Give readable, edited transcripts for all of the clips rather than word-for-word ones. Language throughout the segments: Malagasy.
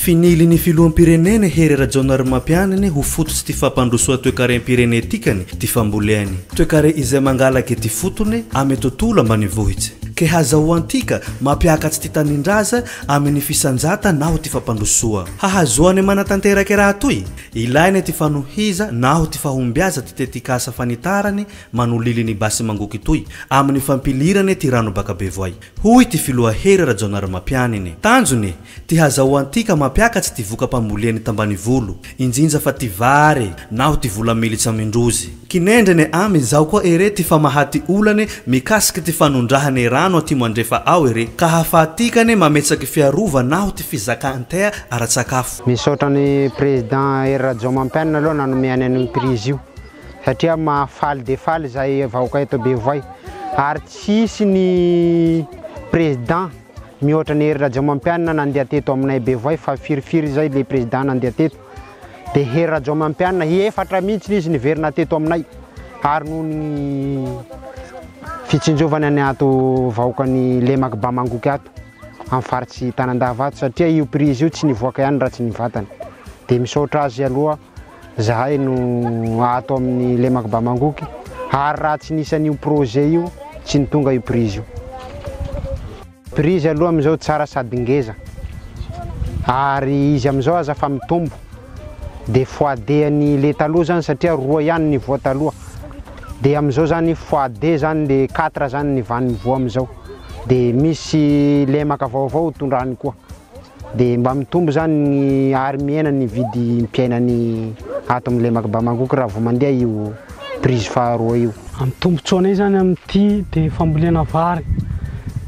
Finily ny filoham-pirenena Hery Rajaonarimampianina ho fototsy ty fampandrosoa toekarem-pirenentikany ty famboleany. Toekare izay mangalaky ty fotony amy tontolo ambanivohitsy. Ke hazahoantika mampiakatsy ty tanindraza amin'ny fisanjata naho ty fampandrosoa. Hahazoany manatanterake raha toy, ilaina ty fanohiza naho ty fahombiaza ty tetikasa fanitarany manolily ny Bas Mangoky toy amin'ny fampilirane ty rano baka Bevoay. Hoy ty filoha Hery Rajaonarimampianina. Tanjony, ty hazahoantika mampiakatsy ty voka-pamboleany tambanivolo, injinja fa ty vary naho ty vola militsy amindrozy. Kinendrene amy zao koa ere ty famaha ty olane mikasiky ty fanondrahane rano atimo andrefa ao ere, ka hahafahatikane mametsaky fiarova naho ty fizakantea ara-tsakafo. Misaotra ny président Hery Rajaomampianina aloha nanome any an'io prise io satria mahafaly dia faly zahay vahoaka eto Bevoay ary tsisy ny président mihoatra ny Hery Rajaomampianina nandeha teto aminay Bevoay fa firifiry zay le président nandeha teto dia Hery Rajaomampianina efatra mihitsy izy niverina teto aminay ary noho ny fitsinjovana ny ato vahoakan'ny lemaky Bamangoky ato amin'ny faritsy Tanandava ato satria io prise io tsy nivoaka ihany raha tsy nivatana dia misaotra azy aloha zahay no ato amin'ny lemaky Bamangoky ary raha tsy nisy an'io projet io tsy nitonga io prise io. Prise aloha amin'izao tsara sady ngeza ary izy amin'izao aza fa mitombo dia fois deux ny le taloha zany satria roa ihany ny voa taloha dia amin'izao zany fois deux zany le quatre zany ny vaniny voa amin'izao dia misy lemaka vaovao tondrany koa dia mba mitombo zany ny ary mihena ny vidim-piainany ato amin'ny lemaky Bamangoky raha vao mandeha io prise faharoa io. Amin'ny tombontsoanay zany amin'ity dia fambolena vary.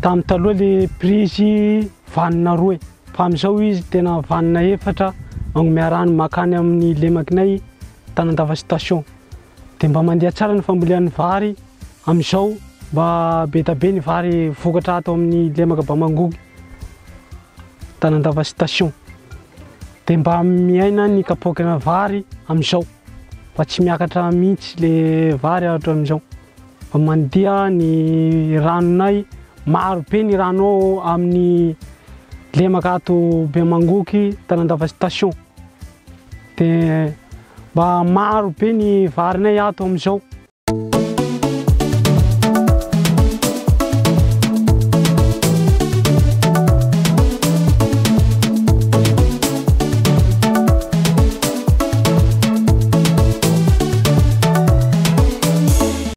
Tamin'ny taloha le prise vanina roa fa amin'izao izy tena vanina efatra magnome rano makany amin'ny lemakinay Tanandava station. Dia mba mandeha tsara ny fambolean'ny vary amin'izao, mba be dia be ny vary vokatra ato amin'ny lemaka Bamangoky Tanandava station. Dia mba miaina ny kapoakina vary amin'izao fa tsy miakatra mihitsy le vary hatramin'izao. Fa mandeha ny ranonay, maro be ny rano ao amin'ny lemaka ato Bemangoky Tanandava station. Dia mba maro be ny varinay ato amin'izao.